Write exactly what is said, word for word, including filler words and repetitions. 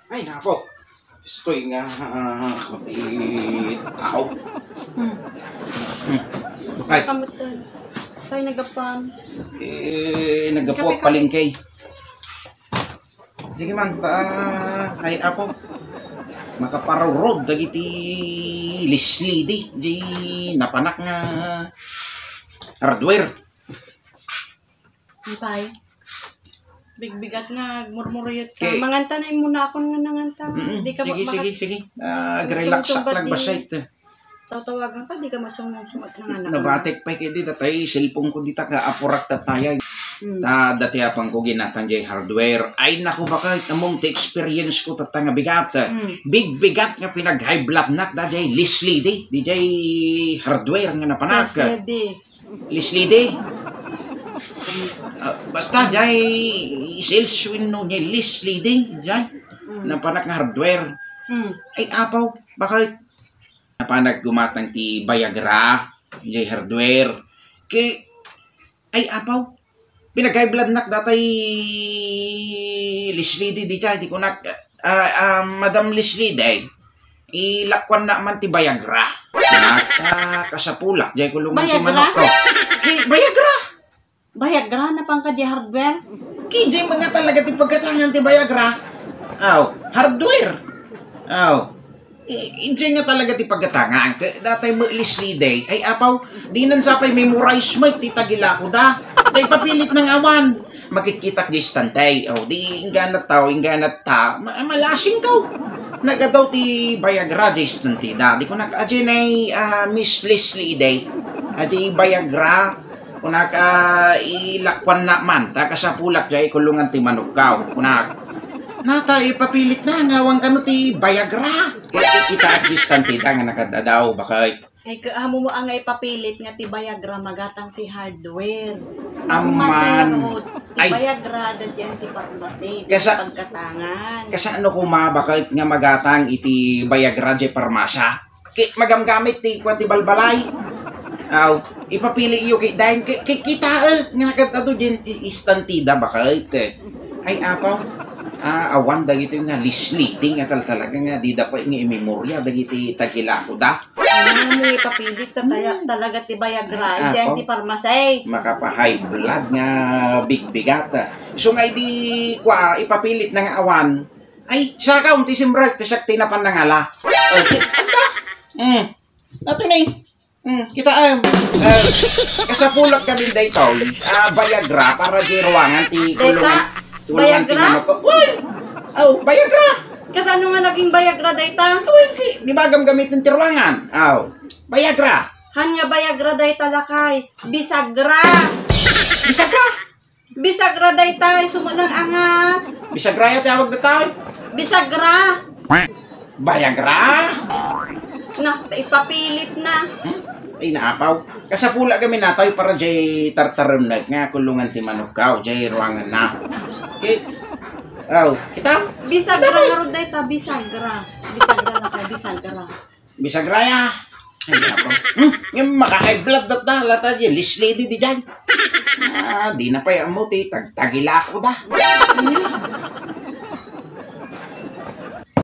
Ay, nako. Gusto nga, ah, kuti tao. Hmm. Hmm. Okay. Kamutan. Tayo nagapam. Eh, nagapam palengke. Sige man, ta, ay, apo. Makaparurod dagiti lislidi, di napanak nga hardware. Antay? Bigbigat nga agmurmuruyot ka. Kay manganta na imuna akon nga nanganta. Mm-mm. Di ka sige, ma-, sige, sige. Ah, agrelax ak lang, basay. Tatawagan ka, di ka masungsungat nga anak. Nabatek pay kay di, datay cellphone ko dita ka apurak tatayag. Mm. Ta, dati apang ko ginatan jay hardware. Ay, naku, baka among ti experience ko tatta nga bigat. Mm. Bigbigat nga pinag-high blood nak da jay lislidi, di jay hardware nga napanak. Sales lady. Lislidi. Ah, basta, jay sales wenno jay lislidi, jay. Mm. Napanak nga hardware. Mm. Ay, apaw, bakit? Napanak gumatang ti Viagra, jay hardware. Kay, ay, apaw, pinag-high blood nak datay lislidi di jay, di kunak, ah, ah, Madam Lislidi, ilakuan na man ti Viagra. Nata, kasapulak, jay kulungan ti Viagra? Manok ko. Di, Viagra! Viagra, napan ka di hardware? Kay jay nga talaga ti pagkatangan ti Viagra. Aw, hardware. Aw. I-, idiay nga talaga ti pagkatangan. Kay datay met lislidi. Ay, apaw, dinan sa pay memorize met ti tagilako da. Tay papilit nang awan. Makitkitak di istantay. O, di inggana tao, inggana ta. Ma-, malasing ka. Nagadaw ti Viagra di istantida. Di kunak, "Adiay nay, ah, Miss Leslie, idiay. Adiay Viagra." Kunak, "Ah, ilakuan na man. Ta kasapulak jay kulungan ti manok ka." Kunak, "Nata, ipapilit na nga awan kano ti Viagra." Kay kitaak di istantida nga nakadadaw, bakay. Ay, ka-, amo mo nga ipapilit nga ti Viagra magatang ti hardware. Amman. Parmasero, ti Viagra, dadian ti parmasi, ti pagkatangan. Kasano koma, bakit nga magatang iti Viagra, di parmasa? Ki-, magamgamit ti kuan ti balbalay. Aw, ipapili iyo ki-, dahil ki-, ki-, kita, eh, nga nakadto din ti istantida, bakit? Ay, apaw. Ah, awan dagito nga lislidi nga tal-, talaga nga di da pa nga imemorya dagiti tagilako da. Ano mo ipapilit ta taya-, talaga ti Viagra, ay, diyan ti parmasay. Makapahay blood nga bigbigat. So nga idi kwa, ipapilit na nga awan. Ay, saka unti simrek, ti siak ti napan nangala. Okay, anda? Hmm. Ato ni. Hmm, kita, em, eh, kasapulak kami daytoy. Ah, Viagra para di ruangan ti kulungan, kulungan ti manok ko. Uy! Oh, Viagra! Kasano nga naging Viagra dayta? Kawin ki, di ba gamgamitin ti ruangan? Oh, Viagra! Han nga Viagra dayta lakay, bisagra! Bisagra? Bisagra dayta, sumo lang anga. Bisagra ya ti awag dayta? Bisagra. Viagra? Na, ta ipapilit na. Hmm? Ay, naapaw. Kasapula kami nataw para jay tartarunek nga kulungan ti manok ka, jay ruangan na. Ki-, aw, kita? Bisagra nga rod dayta, bisagra. Bisagra na ka, bisagra. Bisagraya. Ay, apo. Hmm? Yung maka-high blood dat na, lata di, lislidi di dyan. Ah, di na pa yung mo, ti, tag-, tagila ako da.